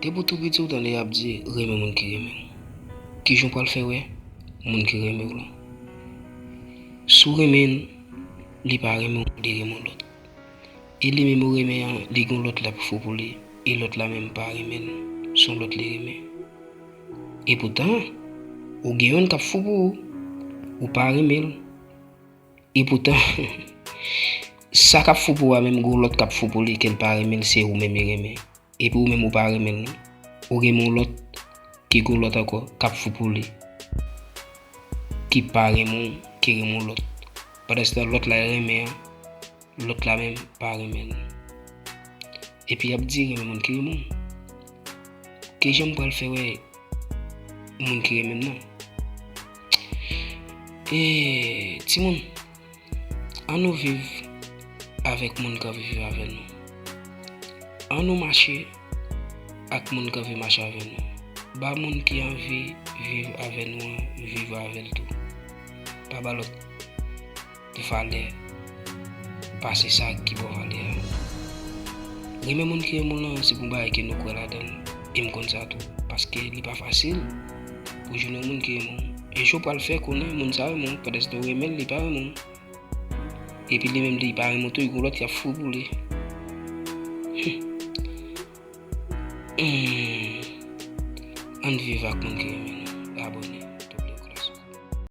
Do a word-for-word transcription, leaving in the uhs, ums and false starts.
Depi w tou piti, w tande y ap di, renmen moun ki renmen w. Kijan w pral fè wè moun ki renmen w lan? Si w renmen l, li pa renmen w, li renmen yon lòt. E li menm ou renmen an, li gen yon lòt l ap fou pou li. E lòt la menm pa renmen l, se yon lòt li renmen. Epoutan, ou gen youn k ap fou pou ou, ou pa renmen l. Epoutan, sa k ap fou pou ou a menm, gen yon lòt k ap fou pou li, ke l pa renmen l, se ou menm li renmen. Epi ou menm ou pa renmen l non. Ou renmen yon lòt, ki gen yon lòt ankò, k ap fou pou li. Ki pa renmen w, ki renmen yon lòt. Pandanstan lòt la renmen an, lòt la menm pa renmen l. Epi y ap di renmen moun ki renmen w. Kijan m pral fè wè moun ki renmen m nan? E, timoun, an nou viv avèk moun k anvi viv avè nou. An nou mache ak moun k anvi mache avè nou. Ba moun ki anvi viv avè nou an, viv avè l tou. Pa ba lòt valè pase sa ki ba w valè a. Renmen moun ki renmen w lan, se pou bagay ke nou kwè ladan l. E m konn sa tou. Paske li pa fasil pou jwenn yon moun ki renmen w. E jan w pral fè konnen moun sa renmen w, pandanstan w renmen l, li pa renmen w. Epi li menm li pa renmen w tou, li gen lòt y ap fou pou li. Hmm. Ann viv ak moun ki renmen nou.